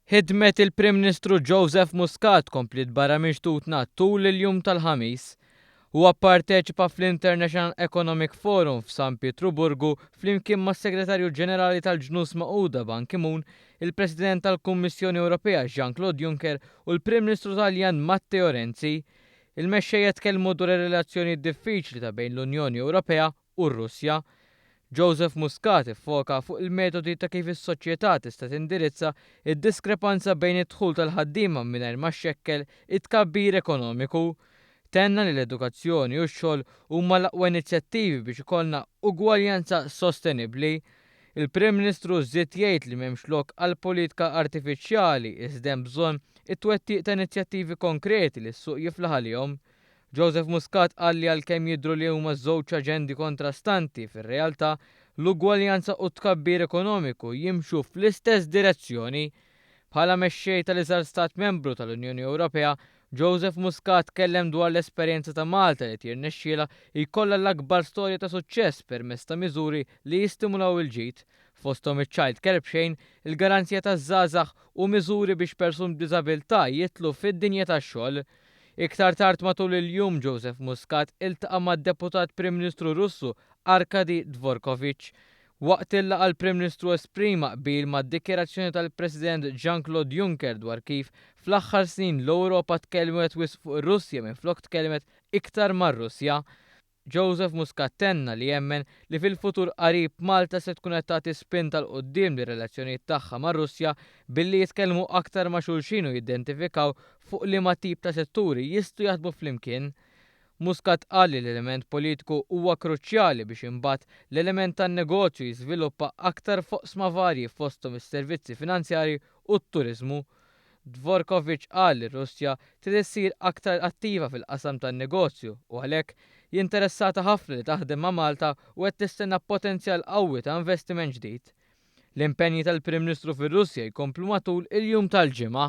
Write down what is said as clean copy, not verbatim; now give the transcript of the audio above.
Ħidmet il-Prim Ministru Joseph Muscat kompliet barra minn xtutna tul il-jum tal-Ħamis. Huwa pparteċipa fl-International Economic Forum f'San Pietruburgu flimkien mas-Segretarju Ġenerali tal-Ġnus Magħquda Ban Ki-moon, il-President tal-Kummissjoni Ewropea Jean-Claude Juncker u l-Prim Ministru Taljan Matteo Renzi. Il-mexxejja tkellmu dwar ir-relazzjonijiet diffiċli ta' bejn l-Unjoni Ewropea u r-Russja. Joseph Muscat iffoka fuq il-metodi ta' kif is-soċjetà tista' tindirizza d-diskrepanza bejn id-dħul tal-ħaddiema mingħajr ma xxekkel it-tkabbir ekonomiku. Tenna li l-edukazzjoni u x-xogħol huma l-aqwa inizjattivi biex ikollna ugwaljanza sostenibbli. Il-Prim Ministru żied jgħid li m'hemmx lok għal politika artifiċjali iżda hemm bżonn it-twettiq ta' inizjattivi konkreti li s-suq jiflaħ għalihom. Joseph Muscat qal li għalkemm jidhru li huma żewġ aġendi kontrastanti, fir-realtà, l-ugwaljanza u t-tkabbir ekonomiku jimxu fl-istess direzzjoni. Bħala mexxej tal-iżgħar stat membru tal-Unjoni Ewropea, Joseph Muscat tkellem dwar l-esperjenza ta' Malta li qed jirnexxielha jkollha l-akbar storja ta' suċċess permezz ta' miżuri li jistimulaw il-ġid, fosthom iċ-child care b'xejn, il-garanzija taż-żgħażagħ u miżuri biex persuni b'diżabilità jidħlu fid-dinja tax-xogħol. Iktar tard matul il-jum Joseph Muscat iltaqa' mad-Deputat Prim Ministru Russu Arkady Dvorkovich. Waqt il-laqgħa l-Prim Ministru esprima qbil mad-dikjarazzjoni tal-President Jean-Claude Juncker dwar kif fl-aħħar snin l-Ewropa tkellmet wisq fuq ir-Russja minflok tkellmet iktar mar-Russja. Joseph Muscat tenna li jemmen li fil-futur qarib Malta se tkun qed tagħti spinta 'l quddiem lir-relazzjonijiet tagħha mar-Russja billi jitkellmu aktar ma' xulxin u jidentifikaw fuq liema tip ta' setturi jistgħu jaħdmu flimkien. Muscat qal li l-element politiku huwa kruċjali biex imbagħad l-element tan-negozju jiżviluppa aktar f'oqsma varji fosthom is-servizzi finanzjarji u t-turiżmu. Dvorkovich qal li r-Russja trid issir aktar attiva fil-qasam tan-negozju u għalhekk hi interessata ħafna li taħdem ma' Malta u qed tistenna potenzjal qawwi ta' investiment ġdid. L-impenji tal-Prim Ministru fir-Russja jkomplu matul il-jum tal-Ġimgħa.